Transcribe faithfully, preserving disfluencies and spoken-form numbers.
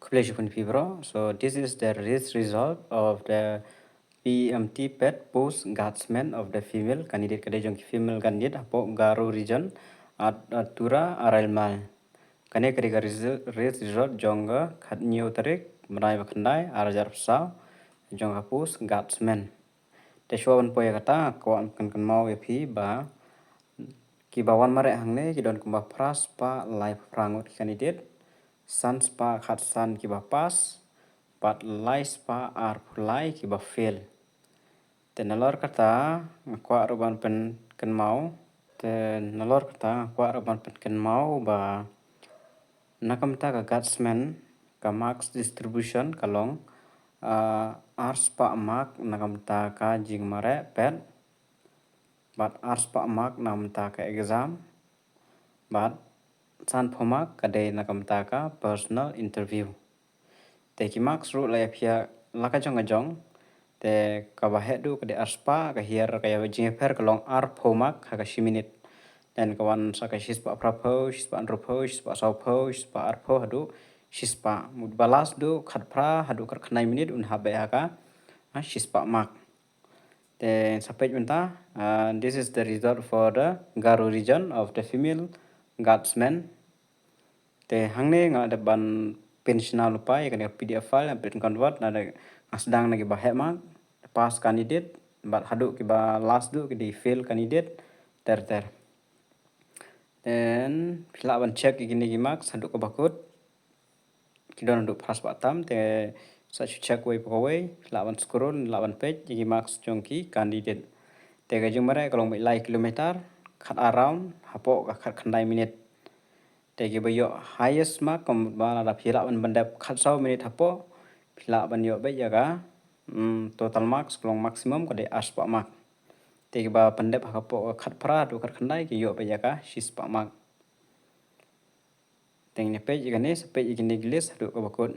Khublei shibun phi bro. So this is the list result of the P M T PET post guardsman of the female candidate, ka dei jong ki female candidate hapoh Garo region, at, at Tura Arailmai. Kane ka dei ka result, list result jong ka khathynñiew tarik bnai ba khyndai ar hajar arphew saw, jong ka post guardsman. Te shuwa ban poi ïa kata, kwah ban pynkynmaw ïa phi ba kiba wan mareh hangne ki don kumba phra spah laiphew phra ngut ki candidate, san spah khatsan kiba pass, bad lai spah arphew lai kiba fail. Te nalor kata, nga kwah ruh ban pynkynmaw. Te nalor kata, nga kwah ruh ban pynkynmaw ba na ka bynta ka guardsman, ka marks distribution ka long, ah, ar spah mark na ka bynta ka jingmareh pet, bad ar spah mark na ka bynta ka exam, bad sanphew mark ka dei na ka bynta ka personal interview. Te ki marks ruh la ïapher la ka jong ka jong. Te kaba heh duh ka dei ar spah, ka hiar, ka ïa jingïapher ka long arphew mark ha ka shi minit. Then ka wan sa ka shispah phraphew, shispah hynriewphew, shispah sawphew, shispah arphew haduh shispah. Mut ba last duh khatphra haduh khatkhyndai minit un hap beit ha ka, ha, shispah mark. Te sa peit mynta, ah, this is the result for the Garo region of the female guardsman. Te hangne nga la dep ban pynshna lypa ïa kane ka P D F file, pyn convert na, nga sdang na kiba heh mark, pass candidate, bad haduh kiba last duh ki dei fail candidate, ter ter. Then phi lah ban check ïa kine ki marks haduh kaba kut. Ki don haduh phra spah tam, te sa shu check wei pa kawei, lah ban scroll, lah ban peit ïa ki marks jong ki candidate. Te ka jingmareh ka long beit lai kilometer, khatar round, hapoh ka khatkhyndai minit. Te kiba ïoh highest mark, kumba lada phi lah ban pyndep khatsaw minit hapoh, phi lah ban ïoh beit ïa ka, mm, total marks ka long maximum ka dei ar spah mark. Te kiba pyndep ha kapoh ka khatphra haduh khatkhyndai ki ïoh beit ïa ka shispah mark. Te ngin ïa peit ïa kane, sa peit ïa kine ki list haduh kaba kut.